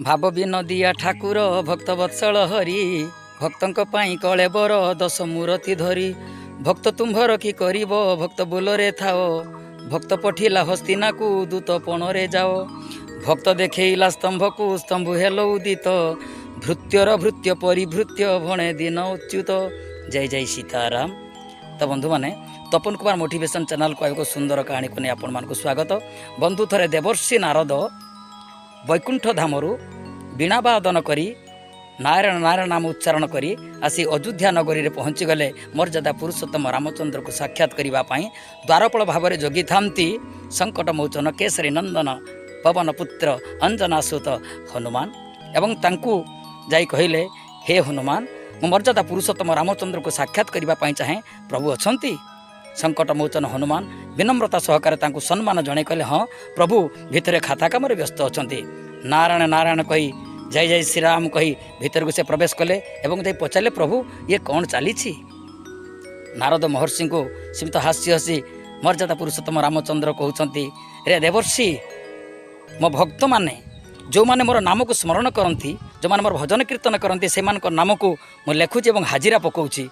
ଭାବ ବିନୋଦିଆ ଠାକୁର ଭକ୍ତ ବତ୍ସଳ ହରି, ଭକ୍ତଙ୍କ ପାଇଁ କଳେବର ଦଶ ମୂରତି ଧରି। ଭକ୍ତ ତୁମ୍ଭର କି କରିବ, ଭକ୍ତ ବୋଲରେ ଥାଅ। ଭକ୍ତ ପଠିଲା ହସ୍ତିନାକୁ, ଦୂତ ପଣରେ ଯାଅ। ଭକ୍ତ ଦେଖେଇଲା ସ୍ତମ୍ଭକୁ, ସ୍ତମ୍ଭ ହେଲ ଉଦିତ। ଭୃତ୍ୟର ଭୃତ୍ୟ ପରିଭୃତ୍ୟ ଭଣେ ଦିନ ଅଚ୍ୟୁତ। ଜୟ ଜୟ ସୀତାରାମ। ତ ବନ୍ଧୁମାନେ, ତପନ କୁମାର ମୋଟିଭେସନ୍ ଚ୍ୟାନେଲକୁ ଏକ ସୁନ୍ଦର କାହାଣୀକୁ ନେଇ ଆପଣମାନଙ୍କୁ ସ୍ୱାଗତ। ବନ୍ଧୁ, ଥରେ ଦେବର୍ଷି ନାରଦ ବୈକୁଣ୍ଠ ଧାମରୁ ବୀଣାବାଦନ କରି, ନାରାୟଣ ନାରାୟଣ ନାମ ଉଚ୍ଚାରଣ କରି ଆସି ଅଯୋଧ୍ୟା ନଗରୀରେ ପହଞ୍ଚିଗଲେ ମର୍ଯ୍ୟାଦା ପୁରୁଷୋତ୍ତମ ରାମଚନ୍ଦ୍ରକୁ ସାକ୍ଷାତ କରିବା ପାଇଁ। ଦ୍ୱାରପାଳ ଭାବରେ ଜଗିଥାନ୍ତି ସଙ୍କଟ ମୋଚନ, କେଶରୀ ନନ୍ଦନ, ପବନ ପୁତ୍ର, ଅଞ୍ଜନାସୁତ ହନୁମାନ। ଏବଂ ତାଙ୍କୁ ଯାଇ କହିଲେ, "ହେ ହନୁମାନ, ମୁଁ ମର୍ଯ୍ୟାଦା ପୁରୁଷୋତ୍ତମ ରାମଚନ୍ଦ୍ରକୁ ସାକ୍ଷାତ କରିବା ପାଇଁ ଚାହେଁ। ପ୍ରଭୁ ଅଛନ୍ତି?" ସଙ୍କଟ ମୋଚନ ହନୁମାନ ବିନମ୍ରତା ସହକାରେ ତାଙ୍କୁ ସମ୍ମାନ ଜଣାଇ କହିଲେ, "ହଁ, ପ୍ରଭୁ ଭିତରେ ଖାତା କାମରେ ବ୍ୟସ୍ତ ଅଛନ୍ତି।" ନାରାୟଣ ନାରାୟଣ କହି, ଜୟ ଜୟ ଶ୍ରୀରାମ କହି ଭିତରକୁ ସେ ପ୍ରବେଶ କଲେ ଏବଂ ଯାଇ ପଚାରିଲେ, "ପ୍ରଭୁ, ଇଏ କ'ଣ ଚାଲିଛି?" ନାରଦ ମହର୍ଷିଙ୍କୁ ସୀମିତ ହାସ୍ୟ ହସି ମର୍ଯ୍ୟାଦା ପୁରୁଷୋତ୍ତମ ରାମଚନ୍ଦ୍ର କହୁଛନ୍ତି, "ରେ ଦେବର୍ଷି, ମୋ ଭକ୍ତମାନେ ଯେଉଁମାନେ ମୋର ନାମକୁ ସ୍ମରଣ କରନ୍ତି, ଯେଉଁମାନେ ମୋର ଭଜନ କୀର୍ତ୍ତନ କରନ୍ତି, ସେମାନଙ୍କ ନାମକୁ ମୁଁ ଲେଖୁଛି ଏବଂ ହାଜିରା ପକାଉଛି।"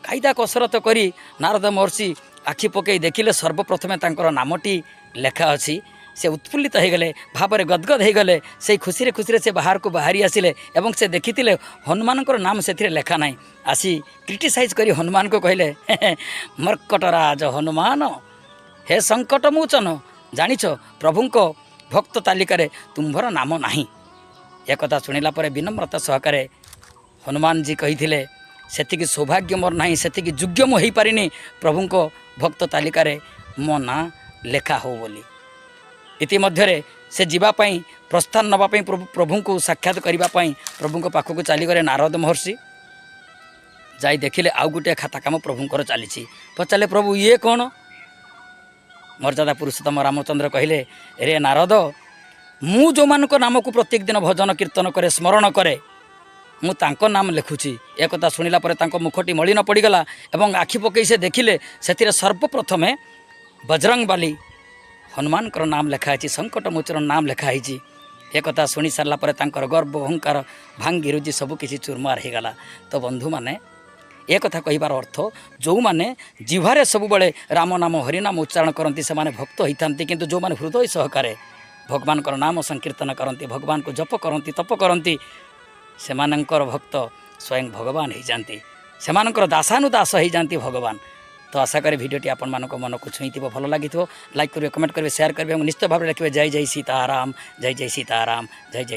କାଇଦା କସରତ କରି ନାରଦ ମହର୍ଷି ଆଖି ପକାଇ ଦେଖିଲେ, ସର୍ବପ୍ରଥମେ ତାଙ୍କର ନାମଟି ଲେଖା ଅଛି। ସେ ଉତ୍ଫୁଲ୍ଲିତ ହୋଇଗଲେ, ଭାବରେ ଗଦଗଦ ହୋଇଗଲେ। ସେଇ ଖୁସିରେ ଖୁସିରେ ସେ ବାହାରକୁ ବାହାରି ଆସିଲେ ଏବଂ ସେ ଦେଖିଥିଲେ ହନୁମାନଙ୍କର ନାମ ସେଥିରେ ଲେଖା ନାହିଁ। ଆସି କ୍ରିଟିସାଇଜ୍ କରି ହନୁମାନଙ୍କୁ କହିଲେ, "ମର୍କଟ ରାଜ ହନୁମାନ, ହେ ସଙ୍କଟ ମୋଚନ, ଜାଣିଛ, ପ୍ରଭୁଙ୍କ ଭକ୍ତ ତାଲିକାରେ ତୁମ୍ଭର ନାମ ନାହିଁ।" ଏକଥା ଶୁଣିଲା ପରେ ବିନମ୍ରତା ସହକାରେ ହନୁମାନଜୀ କହିଥିଲେ, "ସେତିକି ସୌଭାଗ୍ୟ ମୋର ନାହିଁ, ସେତିକି ଯୋଗ୍ୟ ମୁଁ ହେଇପାରିନି ପ୍ରଭୁଙ୍କ ଭକ୍ତ ତାଲିକାରେ ମୋ ନାଁ ଲେଖା ହଉ ବୋଲି।" ଇତିମଧ୍ୟରେ ସେ ଯିବା ପାଇଁ ପ୍ରସ୍ଥାନ ନେବା ପାଇଁ, ପ୍ରଭୁଙ୍କୁ ସାକ୍ଷାତ କରିବା ପାଇଁ ପ୍ରଭୁଙ୍କ ପାଖକୁ ଚାଲିଗଲେ ନାରଦ ମହର୍ଷି। ଯାଇ ଦେଖିଲେ ଆଉ ଗୋଟିଏ ଖାତା କାମ ପ୍ରଭୁଙ୍କର ଚାଲିଛି। ପଚାରିଲେ, "ପ୍ରଭୁ, ଇଏ କ'ଣ?" ମର୍ଯ୍ୟାଦା ପୁରୁଷୋତ୍ତମ ରାମଚନ୍ଦ୍ର କହିଲେ, "ରେ ନାରଦ, ମୁଁ ଯେଉଁମାନଙ୍କ ନାମକୁ ପ୍ରତ୍ୟେକ ଦିନ ଭଜନ କୀର୍ତ୍ତନ କରେ, ସ୍ମରଣ କରେ, ମୁଁ ତାଙ୍କ ନାମ ଲେଖୁଛି।" ଏକଥା ଶୁଣିଲା ପରେ ତାଙ୍କ ମୁଖଟି ମଳିନ ପଡ଼ିଗଲା ଏବଂ ଆଖି ପକାଇ ସେ ଦେଖିଲେ, ସେଥିରେ ସର୍ବପ୍ରଥମେ ବଜରଙ୍ଗବାଲି ହନୁମାନଙ୍କର ନାମ ଲେଖା ହେଇଛି, ସଙ୍କଟ ମୋଚନ ନାମ ଲେଖା ହେଇଛି। ଏକଥା ଶୁଣି ସାରିଲା ପରେ ତାଙ୍କର ଗର୍ବ ଅହଙ୍କାର ଭାଙ୍ଗି ରୁଜି ସବୁକିଛି ଚୁରମାର ହେଇଗଲା। ତ ବନ୍ଧୁମାନେ, ଏ କଥା କହିବାର ଅର୍ଥ, ଯେଉଁମାନେ ଜିହ୍ୱାରେ ସବୁବେଳେ ରାମ ନାମ, ହରିନାମ ଉଚ୍ଚାରଣ କରନ୍ତି, ସେମାନେ ଭକ୍ତ ହୋଇଥାନ୍ତି। କିନ୍ତୁ ଯେଉଁମାନେ ହୃଦୟ ସହକାରେ ଭଗବାନଙ୍କର ନାମ ସଂକୀର୍ତ୍ତନ କରନ୍ତି, ଭଗବାନଙ୍କୁ ଜପ କରନ୍ତି, ତପ କରନ୍ତି, ସେମାନଙ୍କର ଭକ୍ତ ସ୍ୱୟଂ ଭଗବାନ ହେଇଯାନ୍ତି। ସେମାନଙ୍କର ଦାସାନୁଦାସ ହେଇଯାନ୍ତି ଭଗବାନ। ତ ଆଶା କରେ ଭିଡ଼ିଓଟି ଆପଣମାନଙ୍କ ମନକୁ ଛୁଇଁଥିବ, ଭଲ ଲାଗିଥିବ। ଲାଇକ୍ କରିବେ, କମେଣ୍ଟ କରିବେ, ସେୟାର କରିବେ ଏବଂ ନିଶ୍ଚିତ ଭାବରେ ଲେଖିବେ, ଜୟ ଜୟ ସୀତାରାମ, ଜୟ ଜୟ ସୀତାରାମ, ଜୟ ଜୟ।